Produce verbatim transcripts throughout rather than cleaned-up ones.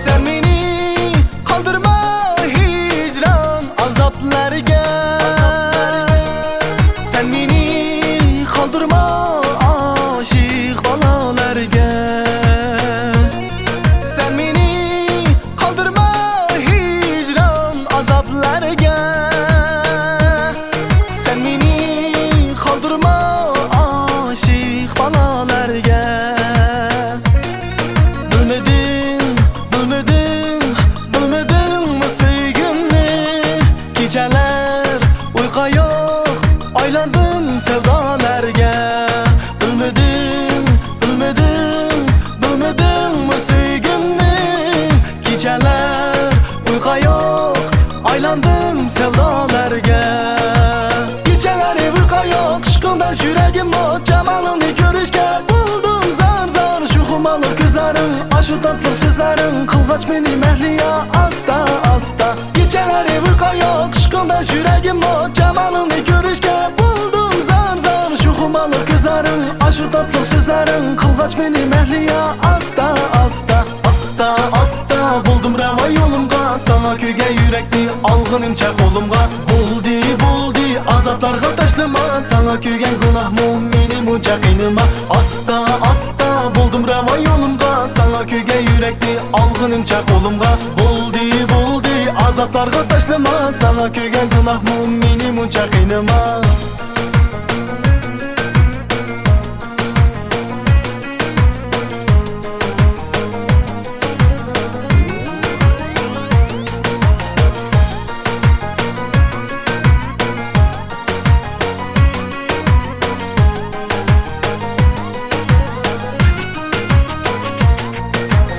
سەن مېنى قالدۇرما ھىجران ئازابلارغا. سەن مېنى قالدۇرما ئاشىق بالالارغا. سەن مېنى قالدۇرما ھىجران ئازابلارغا. سەن مېنى قالدۇرما ئاشىق بالالارغا. بىلمىدىڭ، بىلمىدىڭ، بىلمىدىڭمۇ سۆيگۈمنى؟ كېچەلەر ئۇيقۇ يوق، ئايلاندىم سەۋدالارغا. بىلمىدىڭ، بىلمىدىڭ، بىلمىدىڭمۇ سۆيگۈمنى؟ كېچەلەر ئۇيقۇ يوق، ئايلاندىم سەۋدالارغا. كېچەلەر ئۇيقۇ يوق، ئىشقىڭدا يۈرەكىم ئوت، جامالىڭنى كۆرۈشكە بولدۇم زار زار. شۇ خۇمارلىق كۆزلىرىڭ، ئاشۇ تاتلىق سۆزلىرىڭ قىلغاچ مېنى مەھلىيا ئاستا ئاستا. كېچەلەر ئۇيقۇ يوق، ئىشقىڭدا يۈرەكىم ئوت، جامالىڭنى كۆرۈشكە بولدۇم زار زار. شۇ خۇمارلىق كۆزلىرىڭ، ئاشۇ تاتلىق سۆزلىرىڭ قىلغاچ مېنى مەھلىيا ئاستا ئاستا. ئاستا ئاستا بولدۇم راۋان يولۇمغا، ساڭا كۆيگەن يۈرەكنى ئالغىنىمچە قولۇمغا. بولدى، بولدى، ئازابلارغا تاشلىما، ساڭا كۆيگەن گۇناھمۇ مېنى مۇنچە قىينىما. ئاستا ئاستا بولدۇم راۋان يولۇمغا، ساڭا كۆيگەن يۈرەكنى ئالغىنىمچە قولۇمغا. بولدى، بولدى، ئازابلارغا تاشلىما، ساڭا كۆيگەن گۇناھمۇ مېنى مۇنچە قىينىما.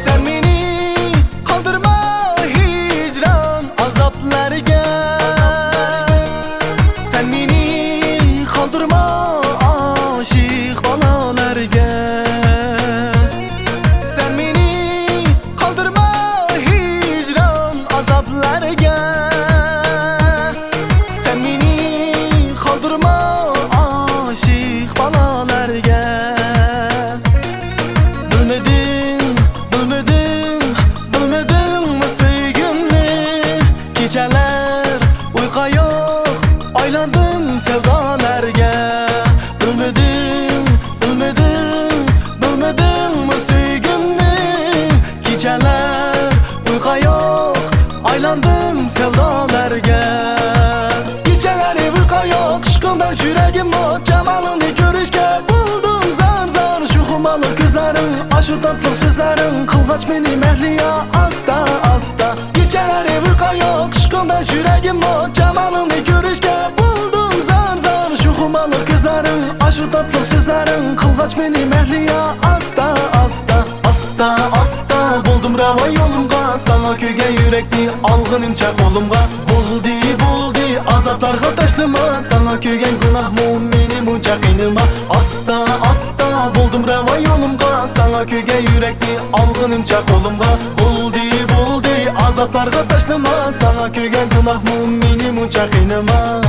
سەن مېنى قالدۇرما ھىجران ئازابلارغا. سەن مېنى قالدۇرما ئاشىق بالالارغا. سەن مېنى قالدۇرما ھىجران ئازابلارغا. سەن مېنى قالدۇرما ئاشىق بالالارغا. بىلمىدىڭ، بىلمىدىڭ، بىلمىدىڭمۇ سۆيگۈمنى؟ كېچەلەر ئۇيقۇ يوق، ئايلاندىم سەۋدالارغا. بىلمىدىڭ، بىلمىدىڭ، بىلمىدىڭمۇ سۆيگۈمنى؟ كېچەلەر ئۇيقۇ يوق، ئايلاندىم سەۋدالارغا. كېچەلەر ئۇيقۇ يوق، ئىشقىڭدا يۈرەكىم ئوت، جامالىڭنى كۆرۈشكە بولدۇم زار زار. شۇ خۇمارلىق كۆزلىرىڭ، ئاشۇ تاتلىق سۆزلىرىڭ قىلغاچ مېنى مەھلىيا ئاستا ئاستا. كېچەلەر ئۇيقۇ يوق، ئىشقىڭدا يۈرەكىم ئوت، جامالىڭنى كۆرۈشكە بولدۇم زار زار. شۇ خۇمارلىق كۆزلىرىڭ، ئاشۇ تاتلىق سۆزلىرىڭ قىلغاچ مېنى مەھلىيا ئاستا ئاستا. ئاستا ئاستا بولدۇم راۋان يولۇمغا، ساڭا كۆيگەن يۈرەكنى ئالغىنىمچە قولۇمغا. بولدى، بولدى، ئازابلارغا تاشلىما، ساڭا كۆيگەن گۇناھمۇ مېنى مۇنچە قىينىما. ئاستا ئاستا بولدۇم راۋان يولۇمغا، ساڭا كۆيگەن يۈرەكنى ئالغىنىمچە قولۇمغا. بولدى، بولدى، ئازابلارغا تاشلىما، ساڭا كۆيگەن گۇناھمۇ مېنى مۇنچە قىينىما.